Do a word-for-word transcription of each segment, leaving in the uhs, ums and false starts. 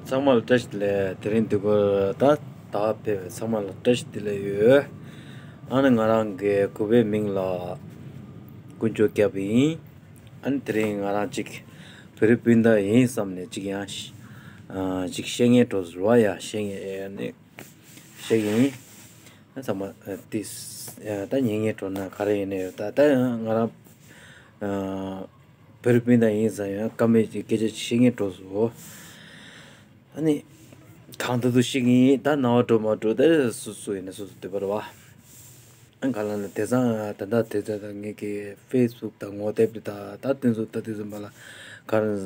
ཚང་མ་ལ་བཀྲ་ཤིས་བདེ་ལེགས། དེ་རིང་དུས་འཁོར་ད་ད་ཕེབས་པའི་ཚང་མ་ལ་བཀྲ་ཤིས་བདེ་ལེགས་ཡོད། ཨ་ནི་ང་རང་གི་གུས་པའི་མིང་ལ་དཀོན་མཆོག་སྐྱབས་ཡིན། ཨ་ནི་དེ་རིང་ང་རང་ཅིག་བོད་རིགས་སྤུན་ཟླ་ཡིན་བསམ་ནས་ཅིག་ཡང་ཨ་ཅིག་བཤད་མཁན་འགྲོ་ཟེར་བ་ཡ་བཤད་མཁན་ནི་བཤད་ཀྱི་ཡིན། ཨ་ཚང་མ་ཨ་ཏིས་ཨ་ད་ཉན་མཁན་འགྲོ་ན་ག་རེ་ཡིན་ནའི་ཡོད། ད་ད་ང་རང་ཨ་བོད་རིགས་སྤུན་ཟླ་ཡིན་བསམ་ཡང་ཀ་མེད་ཀྱི་སྐད་ཆ་ཅིག་བཤད་མཁན་འགྲོ་ཟེར། ཨ་ནི་གང་ལྟར་དུ་ཤེས་ཀྱི་ཡིན། ད་རྣ་བ་འགྲོ་མ་འགྲོ་དེ་སུ་སུ་ཡིན་ན་སུ་སུ་འདོད་པ་རེད་བ། ཨ་ག་ལ་ལ་དེང་སང་ད་ལྟ་དེ་ཚོ་ད་ངེད་ཀྱི་ཕེ་སི་བུག་དང་ངོ་དེབ་དེ་ད་ད་དེ་ཚོ་ད་དེ་ཚོ་མ་ལ་ག་རེ་ཟ་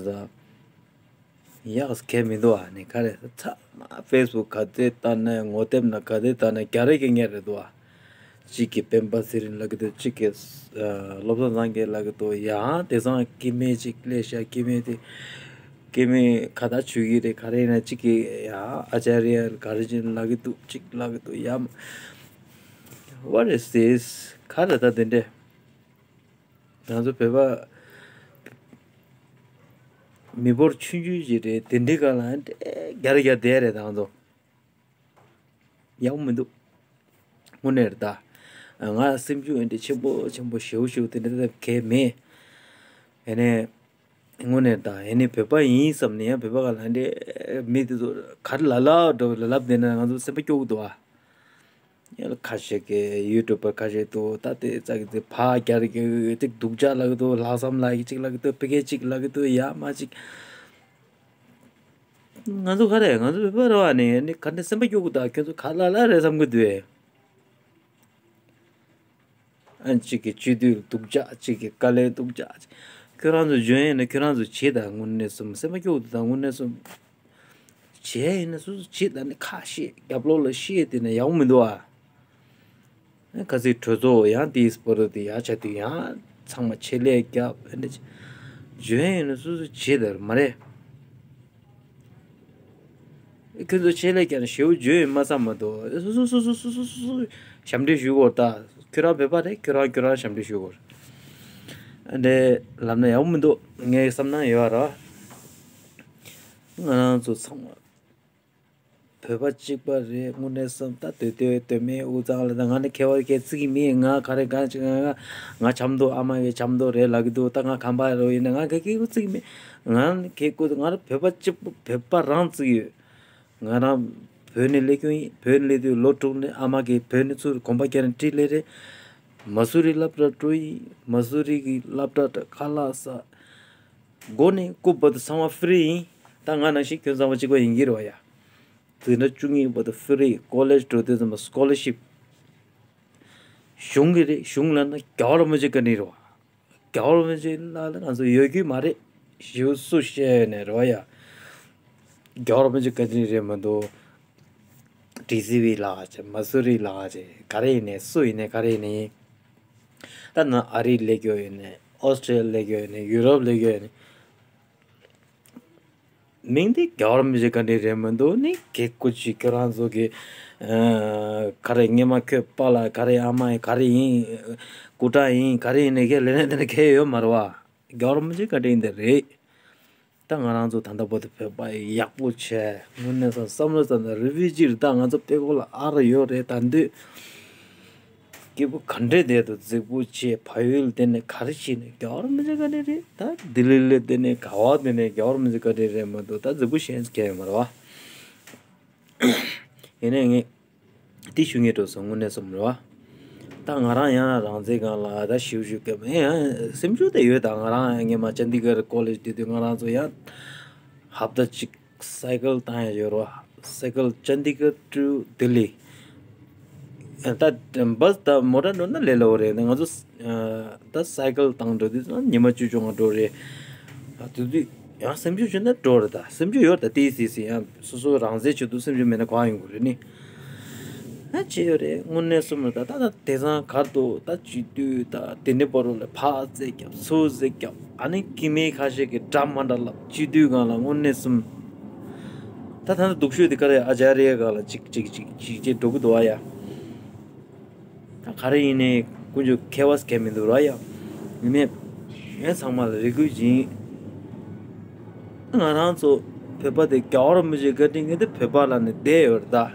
ཡག་གལ་མི་འདུག་ཨ་ནི་ག་རེ་ཚ་མ་ཕེ་སི་བུག་ག་ཚོད་ལྟ་ན་ངོ་དེབ་ན་ག་ཚོད་ལྟ་ན་རྒྱ་རེ་གི་ངེད་རེད་འདུག་ཨ། གཅིག་གིས་སྤེན་པ་ཚེ་རིང་ལབ་ཀྱི་འདུག་གཅིག་གིས་ཨ་བློ་བཟང་སངས་རྒྱས་ལབ་ཀྱི་འདུག་ཡང་དེང་སང་སྐྱེ་དམན་ཅིག་སླེབས་ཤག་སྐྱེ་དམན་དེ་སྐྱེ་དམན་ཁ་བརྡ་བྱེད་ཀྱི་རེད། ག་རེ་ཡིན་ན་གཅིག་གིས་ཡང་ཨ་ཅཱརྱ་ག་རེ་ཅིག་ལབ་ཀྱི་འདུག་གཅིག་ལབ་ཀྱི་འདུག་ཡང་What is this? ག་རེ་ད་དེ་འདྲས། ང་ཚོ་བོད་པ་མི་འབོར་ཆུང་ཆུང་ཅིག་རེད། དེ་འདྲའི་སྒང་ལ་རྒྱ་རེ་རྒྱ་བསྡད་རེད་ད་ང་ཚོ། ཡག་པོ་མི་འདུག་དངོས་གནས་རེད་ད། ང་སེམས་ཤུགས་འདི་ཆེན་པོ་ཆེན་པོ་ཞེ་པོ་ཞེ་པོ་དེ་འདྲ་གལ་མེད། ཡིན་ནའི་དངོས་གནས་རེད་ད། ཡིན་ནའི་བོད་པ་ཡིན་བསམ་ནས་ཡང་བོད་པ་ག་ལ་འདྲེ་མི་དེ་ཚོ་ག་རེ་ལབ་ལབ་འགྲོ་ལབ་ལབ་བསྡད་ན་ང་ཚོ་སེམས་པ་སྐྱོ་གི་འདུག་ཨ། ཡང་ཁ་ཤས་ཀྱི་ཡུ་ཊུབ་པར་ཁ་ཤས་འདུག་ད་དེ་ཙག་གི་དེ་ཕ་རྒྱ་རེ་གི་ཏིག་སྡུག་ཅག་ལབ་གི་འདུག་ལྷག་བསམ་ལབ་གི་ཅིག་ལབ་གི་འདུག་ཕ་གི་ཅིག་ལབ་གི་འདུག་ཡ་མ་ཅིག་ང་ཚོ་ག་རེ་ང་ཚོ་བོད་པ་རེད་བ་ནི་ནི་ག་འདྲ་སེམས་པ་སྐྱོ་གི་འདུག་ཁྱོད་ཚོ་ག་ལ་ལ་རེད་བསམ་གི་འདུག་ཨ་གཅིག་གི་སྤྱི་འཐུས་སྡུག་ཅག་གཅིག་གི་དཀའ་ལས་སྡུག་ཅག་ཁྱོད་རང་ཚོ་འཇོན་ཡོད་ན་ཁྱོད་རང་ཚོ་བྱེད་དང་། དངོས་གནས་སོམ་སེམས་པ་སྐྱོ་གི་འདུག་ད་དངོས་གནས་སོམ་བྱས་ཡིན་ན་སོ་སོ་བྱེད་དང་ནི་ཁ་ཤས་རྒྱབ་ལོགས་ལ་བཤད་དེ་ན་ཡག་པོ་མི་འདུག་ཨ། ཁ་སང་གྲོས་ཚོགས་ཡང་དེའི་སྤོ་རོ་དེ་ཡར་ཆ་དུས་ཡང་ཚང་མ་ཆེད་ལས་རྒྱབ་ཨ་འདྲ་བྱས་ཡིན་ན་སོ་སོ་བྱེད་དར་མ་རེད། ཁྱོད་ཚོ་ཆེད་ལས་རྒྱབ་ན་ཞེའུ་བརྗོད་ཡིན་མ་བསམ་མ་གཏོགས་སོ་སོ་སོ་སོ་སོ་སོ་ཞབས་འདྲེན་ཞུ་དགོས་ད། ཁྱོད་རང་བོད་པ་རེད། ཁྱོད་རང་ཁྱོད་རང་ཞབས་འདྲེན་ཞུ་དགོས། ཨ་འདྲ་ལབ་ན་ཡག་པོ་མི་འདུག་ངའི་བསམ་ན་ཡོད་ར། ང་རང་ཚོ་ཚང་མ་བོད་པ་གཅིག་པ་རེད། དངོས་གནས་སེམས་ད་སྡོད་སྡོད་སྡོད་མེད་དབུས་གཙང་ལ་ད་ང་ནི་ཁྱད་པར་གྱི་བརྩི་གི་མེད། ང་ག་རེ་གང་ཅི་ང་ང་ང་ཆབ་མདོ་ཨ་མ་གི་ཆབ་མདོ་རེད་ལབ་གི་འདུག་ད་ང་ཁམས་པ་རེད་ཡིན་ན་ང་ག་གི་བརྩི་གི་མེད། ང་ནི་ཁྱེད་ཀོ་ང་རང་བོད་པ་གཅིག་པ་བོད་པ་རང་བརྩི་གི་ཡོད། ང་རང་བོད་ནས་སླེབས་ཀྱང་ཡིན། བོད་ནས་སླེབས་དུས་ལོ་དྲུག་ནས་ཨ་མ་གིས་བོད་ནས་ཚུར་གོམ་པ་རྒྱག་ནས་ཁྲིད་སླེབས་རེད། མ་སུ་རི་སློབ་གྲྭ་འགྲོ་ཡིན། མ་སུ་རི་གི་སློབ་གྲྭ་ཁ་ལག་ཟ། མགོ་ནས་རྐུབ་བར་དུ་ཚང་མ་ཧྥི་རི་ཡིན། ད་ང་ནང་བཞིན་ཁྱོད་ཚང་མ་གཅིག་པ་ཡིན་གྱི་རེད་བ་ཡ། འཛིན་གྲྭ་བཅུ་གཉིས་བར་དུ་ཧྥི་རི། ཀོ་ལེཇ་འགྲོ་དུས་ཙམ་པ་སི་ཀོ་ལར་ཤིབ་གཞུང་གི་རེད། གཞུང་ལབ་ན་རྒྱལ་བ་རིན་པོ་ཆེ་བཀའ་དྲིན་རེད་བ། རྒྱལ་བ་རིན་པོ་ཆེ་ལ་ལ་ང་ཚོ་ཡོད་རྒྱུ་མ་རེད། ཞེ་པོ་སུ་བཤད་ནས་རེད་བ་ཡ། རྒྱལ་བ་རིན་པོ་ཆེ་བཀའ་དྲིན་རེད་མ་གཏོགས། ཌི་སི་བི་ལགས་ཀྱི་མ་སུ་རི་ལགས་ཀྱི་ག་རེ་ཡིན་ནའི་སུ་ཡིན་ནའི་ག་རེ་ཡིན་ནའི། ད་ནང་ཨ་རི་སླེབས་རྒྱུ་ཡིན་ནའི་ཨོ་སི་ཀྲི་ལི་ཡ་སླེབས་རྒྱུ་ཡིན་ནའི་ཡུ་རོབ་སླེབས་རྒྱུ་ཡིན་ནའི། མིང་དེ་རྒྱལ་བ་རིན་པོ་ཆེ་བཀའ་དྲིན་རེད་མ་གཏོགས་ནི་གེ་ཀུ་ཅི་ཁྱོད་རང་ཚོ་གི་ཨ་ག་རེ་སྔས་མ་ཁྱོད་པཱ་ལགས་ག་རེ་ཨ་མ་ཡིན་ག་རེ་ཡིན་སྐུ་དྲག་ཡིན་ག་རེ་ཡིན་ནི་གེ་ལས་ནས་དེ་ནས་གེ་ཡོད་མ་རེད་བ། རྒྱལ་བ་རིན་པོ་ཆེ་བཀའ་དྲིན་དེ་རེད། ད་ང་རང་ཚོ་ད་ལྟ་བར་དུ་བོད་པ་ཡག་པོ་བྱས་དངོས་གནས་སམ་བསམ་བློ་བཏང་ན་རི་ཕུ་ཇི་རེད། ད་ང་ཚོ་བོད་ཁོག་ལ་ཨ་རུ་ཡོད་རེད། ད་འདོད་སྐྱིད་པོ་ག་འདྲས་བསྡད་འདུག་རྫིག་པོ་བྱས་ཕ་ཡུལ་དེ་ནས་ག་རེ་བྱས་ནས་རྒྱལ་བ་རིན་པོ་ཆེ་བཀའ་དྲིན་རེད། ད་ལྡི་ལི་ལ་དེ་ནས་ག་བ་དེ་ནས་རྒྱལ་བ་རིན་པོ་ཆེ་བཀའ་དྲིན་རེད་མ་གཏོགས་ད་རྫིག་པོ་གཞན་གང་ཡང་མ་རེད་བ། ཡིན་ནའི་ངས་དེ་ཞུ་ངེས་འགྲོ་སོང་དངོས་གནས་སོམ་རེད་བ། ད་ང་རང་ཡང་རང་བཙན་སྒང་ལ་ད་ཞིབ་ཞིབ་སྐད་མ་ཡང་སེམས་ཤུགས་དེ་ཡོད། ད་ང་རང་ཡང་སྔས་མ་ཅན་དི་གར་ཀོ་ལེཇ་དེ་དུས་ང་རང་ཚོ་ཡང་ཧབ་ཏ་གཅིག་སའི་ཀལ་བཏང་ཡ་ཡོད་རེད་བ། སའི་ཀལ་ཅན་དི་གར་ཊུ་ལྡི་ལི། ད་བྷས་ད་མོ་ཊ་འགྲོ་ན་ལས་སླ་བོ་རེད། ང་ཚོ་ད་སའི་ཀལ་བཏང་འགྲོ་དུས་ཉི་མ་བཅུ་བཅོ་ལྔ་འགྲོ་རེད། དེ་དུས་ཡང་སེམས་ཤུགས་ཆུང་ན་འགྲོ་རེད། ད་སེམས་ཤུགས་ཡོད་ད་ཏིས་ཏིས་ཡང་སོ་སོ་རང་བཙན་ཆེད་དུ་སེམས་ཤུགས་མེད་ན་གང་ཡོང་གི་རེད་ནི། ཨ་ཅི་ཡོད་རེད་དངོས་གནས་སོམ་རེད། ད་ད་ད་དེང་སང་གར་དུ་ད་སྤྱི་འཐུས་ད་དེ་འདྲ་བོ་རུ་ལ་ཕར་རྩེ་རྒྱབ་ཚུར་རྩེ་རྒྱབ་ཨ་ནི་སྐྱེ་དམན་ཁ་ཤས་ཀྱི་འདྲ་མ་འདྲ་ལབ་སྤྱི་འཐུས་སྒང་ལ་དངོས་གནས་སོམ། ད་ད་ད་སྡུག་ཤོས་དེ་ག་རེ་ཨ་ཅཱརྱ་སྒང་ལ་ཅིག་ཅིག་ཅིག་ཅིག་ཅིག་འགྲོ་གི་འདུག་ཨ་ཡ། ད་ག་རེ་ཡིན་ནའི་དཀོན་མཆོག་ཁྱད་པར་གང་མི་འདུག་ར་ཡ། ཡིན་ནའི་ངས་ཚང་མ་ལ་རེ་སྐུལ་བྱེད། ང་རང་ཚོ་ བོད་པ་དེ་རྒྱལ་བ་རིན་པོ་ཆེའི་བཀའ་དྲིན་གྱིས་དེ་བོད་པ་ལ་ནི་བསྡད་ཡོད་རེད་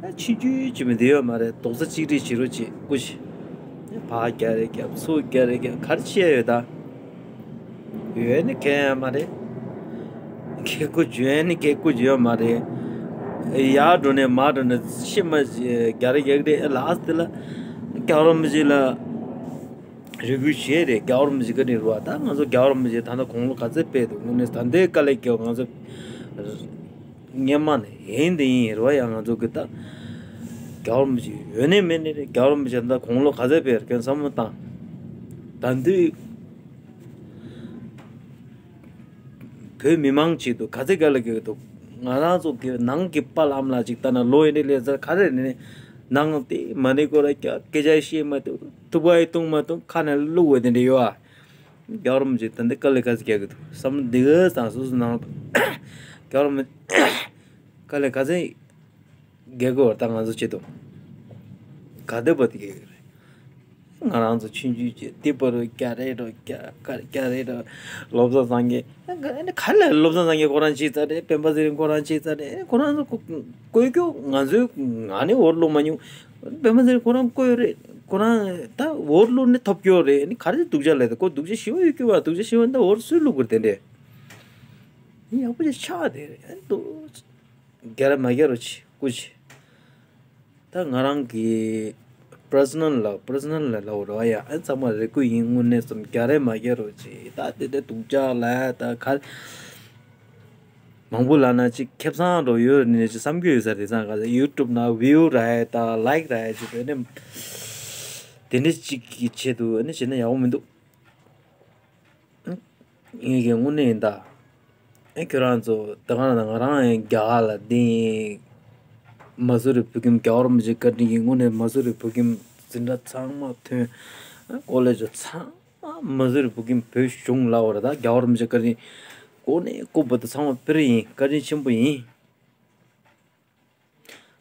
ད། ཆུང་ཆུང་ཅིག་མི་བསྡད་ཡོད་མ་རེད། རྡོག་རྩ་གཅིག་སྒྲིལ་བྱེད་རོགས་བྱེད་སྐུ་མཁྱེན། ཕར་རྒྱག་རེས་རྒྱབ། ཚུར་རྒྱག་རེས་རྒྱབ། ག་རེ་བྱས་ཡོད་ད། ཡོད་ནི་གང་ཡང་མ་རེད། ཁེ་ཀོ་བྱོན་ནི་ཁེ་ཀོ་བྱོན་མ་རེད། ཡར་འགྲོ་ནས་མར་འགྲོ་ནས་ཤི་མ་རྒྱ་རེ་རྒྱག་རེད། ལ་སི་ཊི་ལ་རྒྱལ་བ་རིན་པོ་ཆེ་ལ་རེ་སྐུལ་བྱས་རེད། རྒྱལ་བ་རིན་པོ་ཆེ་བཀའ་དྲིན་རེད་བ། ད་ང་ཚོ་རྒྱལ་བ་རིན་པོ་ཆེ་ད་ལྟ་དགུང་ལོ་ག་ཚོད་ཕེབས་འདུག་དངོས་གནས་ད་ལྟའི་དཀའ་ལས་ཀྱི་ང་ཚོ་སྔོན་མ་ནས་ཡིན་དེ་ཡིན་རེད་བ། ཡང་ང་ཚོ་གི་ད་རྒྱལ་བ་རིན་པོ་ཆེ་ཡོད་ནི་མེད་ནི་རེད། རྒྱལ་བ་རིན་པོ་ཆེ་ད་ལྟ་དགུང་ལོ་ག་ཚོད་ཕེབས་རེད། ཁྱོད་བསམ་བློ་བཏང་། ད་དུང་བོད་མི་མང་ཆེད་དུ་ག་ཚོད་དཀའ་ལས་ཁག་འདུག་ང་རང་ཚོ་གི་ནང་གི་པཱ་ལགས་ཨ་མ་ལགས་ཅིག་ལྟ་ན་ལོ་ཡིན་འདྲ་ལས་ཚར་ག་རེ་ནས་ནང་དེ་མ་ཎི་སྐོར་ར་རྒྱག་སྐད་ཆ་བཤད་མ་ཐུབ། ཐུག་པ་ཡི་བཏུང་མ་ཐུབ། ཁ་ནས་བླུག་འོས་དེ་འདྲ་ཡོད་ཨ། རྒྱལ་བ་རིན་པོ་ཆེ་ད་འདི་དཀའ་ལས་ག་ཚོད་རྒྱག་གི་འདུག་བསམ་བློ་འདི་ག་ཙམ་སོ་སོ་ནང་དུ་རྒྱལ་བ་རིན་པོ་ཆེ་དཀའ་ལས་ག་ཚོད་རྒྱག་གི་ཡོད་ད་ང་ཚོ་ཆེད་དུ། ག་དེ་བ་དེ་རྒྱག་གི་རེད། ང་རང་ཚོ་ཆུང་ཆུང་བྱས་དེ་བར་རྒྱག་རེས་རོ་རྒྱག་ག་རེ་རྒྱག་རེས་རོ། བློ་བཟང་སངས་རྒྱས་ག་ལ་བློ་བཟང་སངས་རྒྱས་ཁོ་རང་བྱས་ཚར་རེད། སྤེན་པ་ཚེ་རིང་ཁོ་རང་བྱས་ཚར་རེད། ཁོ་རང་ཚོ་བསྐོས་རྒྱུ་ང་ཚོའི་ང་ནི་འོར་བླུགས་མ་མྱོང་། སྤེན་པ་ཚེ་རིང་ཁོ་རང་བསྐོས་རེད། ཁོ་རང་ད་འོར་བླུགས་ནི་ཐོབ་རྒྱུ་རེད། ནི་ག་རེ་སྡུག་ཅག་ལས་ད་ཁོ་སྡུག་ཅག་ཞེ་པོ་ཡོད་རྒྱུ་བ། སྡུག་ཅག་ཞེ་པོ་ད་འོར་སུས་བླུགས་དགོས་དེ་འདྲས། ཡག་པོ་ཅིག་ཆགས་བསྡད་རེད་འདུག་རྒྱག་རེས་མ་རྒྱག་རོགས་བྱེད་སྐུ་མཁྱེན། ད་ང་རང་གི་པར་སོ་ནལ་ལ་པར་སོ་ནལ་ལ་ལབ་རོགས་ཡ། ཨ་ཚང་མ་རེ་སྐུལ་ཡིན། དངོས་གནས་སོམ་རྒྱག་རེས་མ་རྒྱག་རོགས་བྱེད། ད་དེ་འདྲ་སྡུག་ཅག་ལ་ད་ག་མང་པོ་ལབ་ན་ཅིག་ཁེ་བཟང་འགྲོ་ཡོད་ནས་ཅིག་བསམ་གྱི་ཡོད་ས་རེད། ཚང་ག་ཚ་ཡུ་ཊུབ་ན་བིའུ་རག་ཡ་ད་ལའིཀ་རག་ཡ་ཅིག་དེ་འདྲ་དེ་འདྲ་ཅིག་གི་ཆེད་དུ་ཨ་ནི་བྱས་ན་ཡག་པོ་མི་འདུག་ངས་ཀྱི་དངོས་གནས་ཡིན་ད། ཨེ་ཁྱོད་རང་ཚོ་ད་ག་ན་ང་རང་ཡང་རྒྱ་གར་ལ་བསྡད་ཡིན། མ་སུ་རི་བོད་ཁྱིམ་རྒྱལ་བ་རིན་པོ་ཆེ་བཀའ་དྲིན་གྱིས་དངོས་གནས་མ་སུ་རི་བོད་ཁྱིམ་འཛིན་གྲྭ་ཚང་མ་ཐོན། ཨ་ཀོ་ལེ་ཇི་ཚང་མ་མ་སུ་རི་བོད་ཁྱིམ་བོད་གཞུང་ལ་བར་ད་རྒྱལ་བ་རིན་པོ་ཆེ་བཀའ་དྲིན་གོ་ནས་ཀོ་བ་ད་ཚང་མ་དཔེ་རེ་ཡིན། བཀའ་དྲིན་ཆེན་པོ་ཡིན།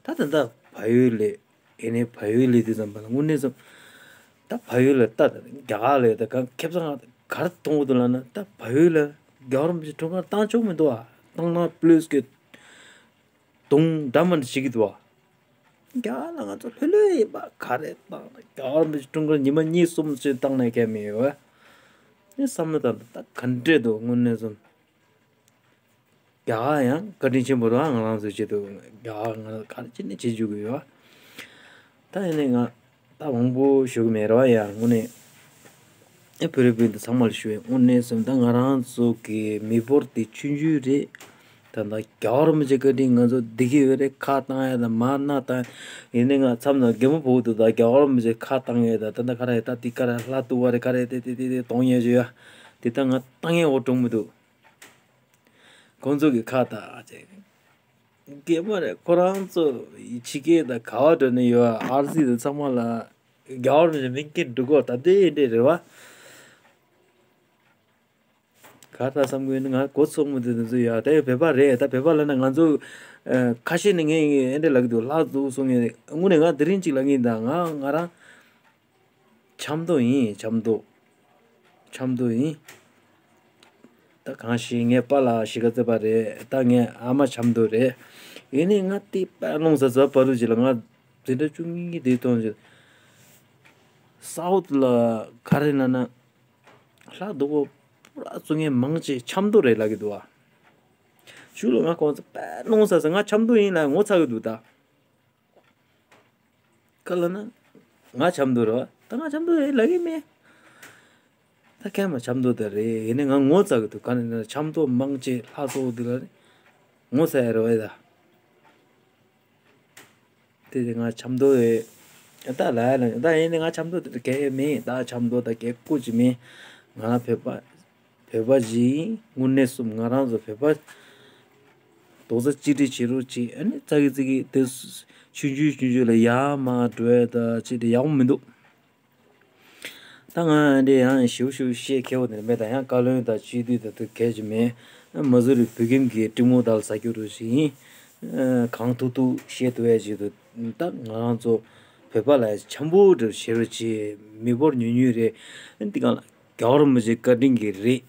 ད་ད་ལྟ་བལ་ཡུལ་ལས་ཨེ་ནས་བལ་ཡུལ་ལས་དུས་ཙམ་པ་ལ་དངོས་གནས་སམ། ད་བལ་ཡུལ་ལ་ད་རྒྱ་གར་ལས་ད་གང་ཁེ་བཟང་ག་རེ་གཏོང་གི་འདུག་ལབ་ན། ད་བལ་ཡུལ་ལ་རྒྱལ་བ་རིན་པོ་ཆེ་འཁྲུངས་སྐར་བཏང་ཆོག་མི་འདུག་ཨ། བཏང་ན་པོ་ལི་སི་གི་རྡུང་འདྲ་མི་འདྲ་བྱེད་ཀྱི་འདུག་ཨ། རྒྱ་གར་ལ་ང་ཚོ་ལྷོད་ལྷོད་ཡིན་པ། ག་རེ་བཏང་ན་རྒྱལ་བ་རིན་པོ་ཆེ་འཁྲུངས་སྐར་ཉི་མ་གཉིས་གསུམ་ཙམ་བཏང་ན་གལ་མི་ཡོད་ཨ། ནི་བསམ་བློ་བཏང་ད་ག་འདྲས་འདུག་དངོས་གནས་སམ། རྒྱ་གར་ཡང་བཀའ་དྲིན་ཆེན་པོ་རེད་བ། ང་རང་ཚོའི་ཆེད་དུ་རྒྱ་གར་ང་རང་ག་རེ་བྱས་ནས་བྱེད་འཇུག་གི་ཡོད་བ། ད་ཡིན་ནའི་ང་ད་མང་པོ་ཞུ་གི་མེད་རེད་བ། ཡ་དངོས་གནས་ཨེ་བོད་རིགས་བོད་འདི་ཚང་མ་ལ་ཞུ་ཡ། དངོས་གནས་སེམས་ད་ང་རང་ཚོ་གི་མི་འབོར་དེ་ཆུང་ཆུང་རེད། ད་ལྟ་རྒྱལ་བ་རིན་པོ་ཆེ་བཀའ་དྲིན་ང་ཚོ་བདེ་སྐྱིད་ཡོད་རེད། ཁ་བཏང་ཡ་དང་མར་སྣ་བཏང་ཡ། ཡིན་ནའི་ང་མཚམས་ན་རྒན་མོ་བུ་དུ་ད་རྒྱལ་བ་རིན་པོ་ཆེ་ཁ་བཏང་ཡ་ད་ད་ལྟ་ག་རེ་ད་འདི་ག་རེ་ལྷ་གཏུག་པ་རེད། ག་རེ་དེ་དེ་དེ་དེ་གཏོང་ཡ་ཞུ་ཡ། དེ་ད་ང་བཏང་ཡ་འོ་གྲོང་མི་འདུག་ཁོང་ཚོ་གི་ཁ་ད་ཨ་ཅེ། རྒན་མོ་རེད། ཁོ་རང་ཚོ་ཕྱི་རྒྱལ་དང་ག་བ་འགྲོ་ནས་ཡོད། ཨར་སི་དང་ཚང་མ་ལ་རྒྱལ་བ་རིན་པོ་ཆེ་མིང་འཁྱེར་འགྲོ་གོ་ད་དེ་འདྲས་རེད་བ། ག་ད་བསམ་གི་ཡོད་ན་ང་གོ་ཚོགས་མི་དེ་དེ་ཚོ་ཡ་ད་ཡ་བོད་པ་རེད། ད་བོད་པ་ལབ་ན་ང་ཚོ་ཁ་ཤས་ནས་ངས་ཨེ་འདྲས་ལབ་གི་འདུག་ལྷག་འདུག་གསུང་ངེས། དངོས་གནས་ང་དེ་རིང་གཅིག་ལབ་ངེས་ད་ང་ང་རང་། ཆབ་མདོ་ཡིན། ཆབ་མདོ། ཆབ་མདོ་ཡིན། ད་གང་ཞིག་ངའི་པཱ་ལགས་གཞིས་ཀ་རྩེ་པ་རེད། ད་ངའི་ཨ་མ་ཆབ་མདོ་རེད། ཡིན་ནའི་ང་དེ་དཔེ་རླུང་ཟ་ཟ་བར་དུ་ཅིག་ལ་ང་འཛིན་གྲྭ་བཅུ་གཉིས་དེ་ཐོན་ཅིག་སའུ་ཐི་ལ་ག་རེ་ལབ་ན་ལྷག་འདུག་གོ། པུ་ར་བཙུགས་མཁན་མང་ཆེ་ཆབ་མདོ་རེད་ལབ་ཀྱི་འདུག་བ། གཞུག་ལ་ང་ཁོང་ཚོ་དཔེ་རླུང་ཟ་ཟ་ང་ཆབ་མདོ་ཡིན་ལབ་ངོ་ཚ་གི་འདུག་ད། ག་ལ་ན། ང་ཆབ་མདོ་རེད་བ། ད་ང་ཆབ་མདོ་རེད་ལབ་ཀྱི་མེད། ད་ཁྱེད་མ་ཆབ་མདོ་དེ་རེད། ཡིན་ནའི་ང་ངོ་ཚ་གི་འདུག་ག་ནས་ན་ཆབ་མདོ་མང་ཆེ་ལྷ་གཙོ་བོ་འདི་ལ་རེད། ངོ་ཚ་ཡ་རེད་བ་ད། དེ་དེ་ང་ཆབ་མདོ་རེད། ད་ལ་ཡ་ལ་ད་ཡིན་ནའི་ང་ཆབ་མདོ་དེ་གས་མེད། ད་ཆབ་མདོ་ད་གས་ཀུ་ཅི་མེད། ང་ལ་བོད་པ། བོད་པ་ཞིག་ཡིན། དངོས་གནས་སུ་ང་རང་ཚོ་བོད་པ་རྡོག་རྩ་གཅིག་སྒྲིལ་བྱེད་རོགས་གྱིས། ཨ་ནི་ཙག་གི་ཙིག་གི་དེ་ཆུང་ཆུང་ཆུང་ཆུང་ལ་ཡར་མར་འགྲོ་ཡ་ད་ཅིག་དེ་ཡག་པོ་མི་འདུག་ད་ང་འདི་ཡང་ཞིབ་ཞིབ་བཤད་མཁས་པོ་དེ་མེད། ད་ཡང་བཀའ་བློན་དང་སྤྱི་འཐུས་དང་དེ་གལ་ཆེ་མེད། མ་སུ་རི་བོད་ཁྱིམ་གྱི་སྤྲིན་མོ་དག་ལ་ཟ་རྒྱུ་རུ་ཞིག་ཡིན། གང་ཐུབ་ཐུབ་བཤད་ཐུབ་ཡ་ཞིག་ཏུ་ད་ང་རང་ཚོ་བོད་པ་ལ་འཆམ་པོ་འདྲ་བྱེད་རོགས་གྱིས། མི་འབོར་ཉུང་ཉུང་རེད། འདི་གང་ལ་རྒྱལ་བ་རིན་པོ་ཆེ་བཀའ་དྲིན་གྱིས་རེད།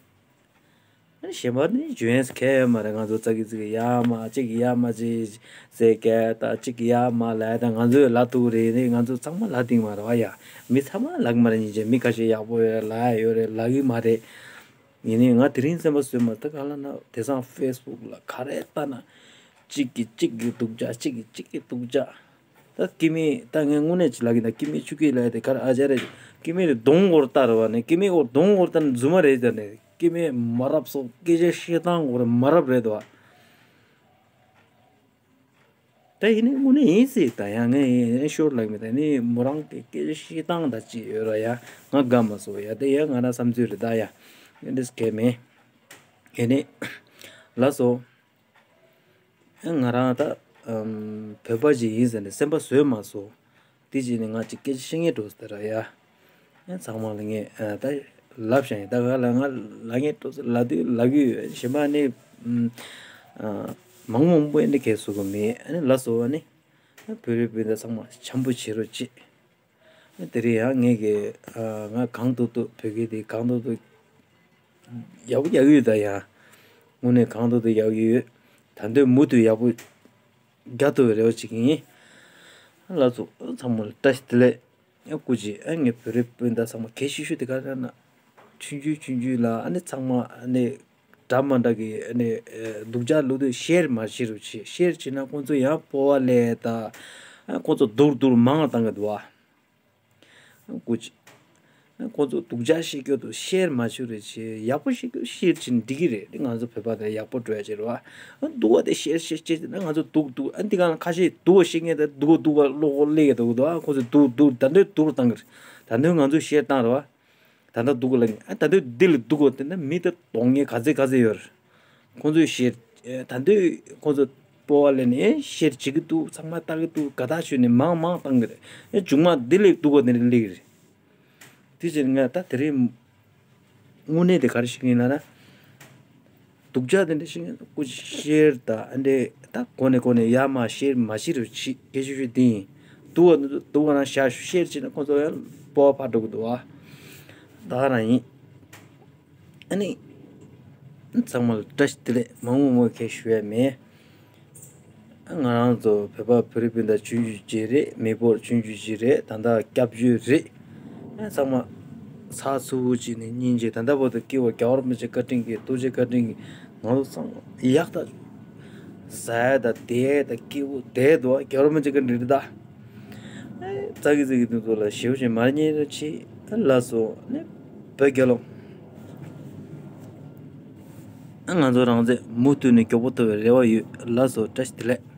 གཞན་པ་ནི་འཇོན་ཡས་གལ་ཡོད་མ་རེད། ང་ཚོ་ཙག་གི་ཙིག་གི་ཡ་མ་གཅིག་གི་ཡ་མ་གཅིག་ཟེར་གལ་ད་གཅིག་གི་ཡ་མ་ལ་ད་ང་ཚོས་ལ་ཐུག་རེད་ནི་ང་ཚོ་ཚང་མ་ལ་སྟིང་མ་རེད་བ་ཡ། མི་ཚང་མ་ལག་མ་རེད། ཉིན་ཅན་མི་ཁ་ཤས་ཡག་པོ་ཡོད་རེད། ལ་ཡོད་རེད། ལ་གི་མ་རེད། ཡིན་ནའི་ང་དེ་རིང་སེམས་པ་བཟོས་མ་ད་ག་ལ་ན་དེང་སང་ཕེ་སི་བུག་ལ་ག་རེ་ལྟ་ན་གཅིག་གི་གཅིག་གི་སྡུག་ཅག་གཅིག་གི་གཅིག་གི་སྡུག་ཅག་ད་སྐྱེ་དམན་ད་ངས་དངོས་གནས་ཅིག་ལབ་ཀྱི་ད་སྐྱེ་དམན་ཆུ་སྐྱེས་ལབ་ཡ་དེ་ག་རེ་ཨ་ཅག་རེད། སྐྱེ་དམན་རེད་གདོང་སྐོར་ལྟ་རེད་བ་ནས་སྐྱེ་དམན་སྐོར་གདོང་སྐོར་ལྟ་ན་རྫུན་མ་རེད་ཟེར་ནས་སྐྱེ་དམན་མ་རབས་སོགས་སྐད་ཆ་བཤད་སྟངས་སྐོར་མ་རབས་རེད་དོ། ད་ཡིན་ནའི་དངོས་གནས་ཡིན་སྲིད་ད་ཡང་ངས་ཡིན་ཤོར་ལབ་མི་ད་ནི་མོ་རང་གི་སྐད་ཆ་བཤད་སྟངས་ད་ཅི་ཡོད་ར་ཡ་ང་དགའ་མ་སོང་ཡ་ད་ཡ་ང་རང་བསམ་ཚུལ་རེད་ད་ཡ་ཨེ་འདྲས་གལ་མེད་ཡིན་ནའི་ལ་སོ། ང་རང་ད་ཨམ་བོད་པ་ཅིག་ཡིན་ཟེར་ནས་སེམས་པ་བཟོས་མ་སོང་། དེ་ཅིག་ནས་ང་ཅིག་སྐད་ཆ་བཤད་ངེས་འགྲོ་ཟེར་ར་ཡ། ཚང་མ་ལ་ངས་ཨ་ད་ལབ་བཞག་ཡིན། ད་ག་ལ་ང་ལབ་ངེས་འགྲོ་ཟེར་ལབ་དུས་ལབ་གི་ཡོད། གཞན་པ་ནི་ཨམ་ཨ་མང་མང་པོ་ཨེ་འདྲ་གས་བཟོ་གི་མེད། ཨ་ནི་ལ་སོ་བ་ནི་བོད་རིགས་སྤུན་ཟླ་ཚང་མ་འཆམ་པོ་བྱེད་རོགས་བྱེད། དེ་རིང་ཡང་ངས་ཀྱི་ཨ་ང་གང་ཐུབ་ཐུབ་བོད་སྐད་དེ་གང་ཐུབ་ཐུབ་ཡག་པོ་རྒྱག་གི་ཡོད། ད་ཡང་དངོས་གནས་གང་ཐུབ་ཐུབ་རྒྱག་གི་ཡོད། ད་འདོད་མུ་མཐུད་ཡག་པོ་རྒྱག་ཐུབ་པའི་རེ་བ་བྱེད་ཀྱི་ཡིན། ལགས་སོ། ཚང་མ་ལ་བཀྲ་ཤིས་བདེ་ལེགས། ཡང་སྐུ་མཁྱེན་ཨ་ངས་བོད་རིགས་སྤུན་ཟླ་ཚང་མ་གལ་ཆེ་ཤོས་དེ་ག་རེ་ན། ཆུང་ཆུང་ཆུང་ཆུང་ལ་ཨ་ནི་ཚང་མ་ཨ་ནི་འདྲ་མ་འདྲ་གི་ཨ་ནི་སྡུག་ཅག་ལུག་དུས་ཤེར་མ་བྱེད་རོགས་བྱེད། ཤེར་བྱེད་ན་ཁོང་ཚོ་ཡང་སྤོབས་པ་སླེབས་ད། ཁོང་ཚོ་སྡུག་སྡུག་མང་བཏང་གི་འདུག་ཨ། སྐུ་མཁྱེན། ཁོང་ཚོ་སྡུག་ཅག་བཤད་རྒྱུ་དུ་ཤེར་མ་བྱེད་རོགས་བྱེད། ཡག་པོ་བཤད་རྒྱུ་ཤེར་བྱེད་ན་འགྲིག་གི་རེད། ང་ཚོ་བོད་པ་དེ་ཡག་པོ་འགྲོ་ཡ་བྱེད་རོགས་ཨ། སྡུག་པ་དེ་ཤེར་ཤེར་བྱེད་ན་ང་ཚོ་སྡུག་སྡུག་ཨ་འདི་ག་ལ་ཁ་ཤས་སྡུག་པ་བཤད་མཁན་དེ་སྡུག་པ་སྡུག་པ་བློ་ཁོག་སླེབས་ཀྱི་འདུག་འདུག་ཨ། ཁོང་ཚོ་སྡུག་སྡུག་ད་འདོད་སྡུག་བཏང་གི་རེད། ད་འདོད་ང་ཚོ་ཤེར་བཏང་རོགས་ཨ། ད་ལྟ་སྡུག་ལ་ཨ་ད་ལྟ་འདི་ལ་སྡུག་གོ་དེ་ན་མི་ད་གཏོང་མཁན་ག་ཚད་ག་ཚད་ཡོད་རེད། ཁོང་ཚོས་ཤེར་ཨེ་ད་འདོད་ཁོང་ཚོ་སྤོབས་པ་ལེན་ནས་ཨེ་ཤེར་བྱེད་ཀྱི་འདུག་ཚང་མ་ལྟ་གི་འདུག་དགའ་ཐག་ཆོད་ནས་མང་མང་བཏང་གི་རེད། ཨེ་མཇུག་མ་འདི་ལས་སྡུག་གོ་དེ་ནས་སླེབས་ཀྱི་རེད། དེ་ཕྱིར་ང་ད་དེ་རིང་དངོས་གནས་དེ་ག་རེ་ཤེས་ཀྱི་ཡིན་ལབ་ན། སྡུག་ཅག་དེ་འདྲ་ཞིག་སྐུ་ཤེར་དང་ཨ་འདྲས་ད་གོ་ནས་གོ་ནས་ཡ་མ་ཤེར་མ་ཤེར་རུ་ཆི་སྐད་ཆུ་ཆུ་དེ་ཡིན། སྡུག་པ་སྡུག་པ་ན་ཤ་ཤེར་བྱས་ན་ཁོ་ཚོ་ཡང་སྤོབས་པ་འཕར་འགྲོ་གི་འདུག་ཨ། ད་ག་རང་ཡིན། ཨ་ནི། ཚང་མ་ལ་བཀྲ་ཤིས་བདེ་ལེགས། མང་མོ་མོ་ཁས་ཞུ་ཡ་མེད། ང་རང་ཚོ་བོད་པ་བོད་རིགས་སྤུན་ཟླ་ཆུང་ཆུང་ཅིག་རེད། མི་འབོར་ཆུང་ཆུང་ཅིག་རེད། ད་ལྟ་སྐྱབས་བཅོལ་རེད། ཚང་མ་ཚགས་ཚུད་པོ་ཅིག་ནས་སྙིང་རྗེ། ད་ལྟ་བར་དུ་སྐྱེ་བོ་རྒྱལ་བ་རིན་པོ་ཆེ་བཀའ་དྲིན་གྱིས་རྡོ་རྗེ་བཀའ་དྲིན་གྱིས་ང་ཚོ་ཚང་མ་ཡག་ད། ཟ་ཡ་ད་བསྡད་ཡ་ད་སྐྱིད་པོ་བསྡད་འདུག་རྒྱལ་བ་རིན་པོ་ཆེ་བཀའ་དྲིན་རེད་ད། ཙག་གི་ཙིག་གི་དུས་ཚོད་ལ་ཞེ་པོ་ཞིག་མ་རྙེད་ར་ཆེ། ལགས་སོ་ནི་བོད་རྒྱལ་ལོ། ང་ཚོ་རང་བཙན་མུ་མཐུད་ནས་མགྱོགས་པོ་ཐོབ་པའི་རེ་བ་ཡོད། ལགས་སོ། བཀྲ་ཤིས་བདེ་ལེགས།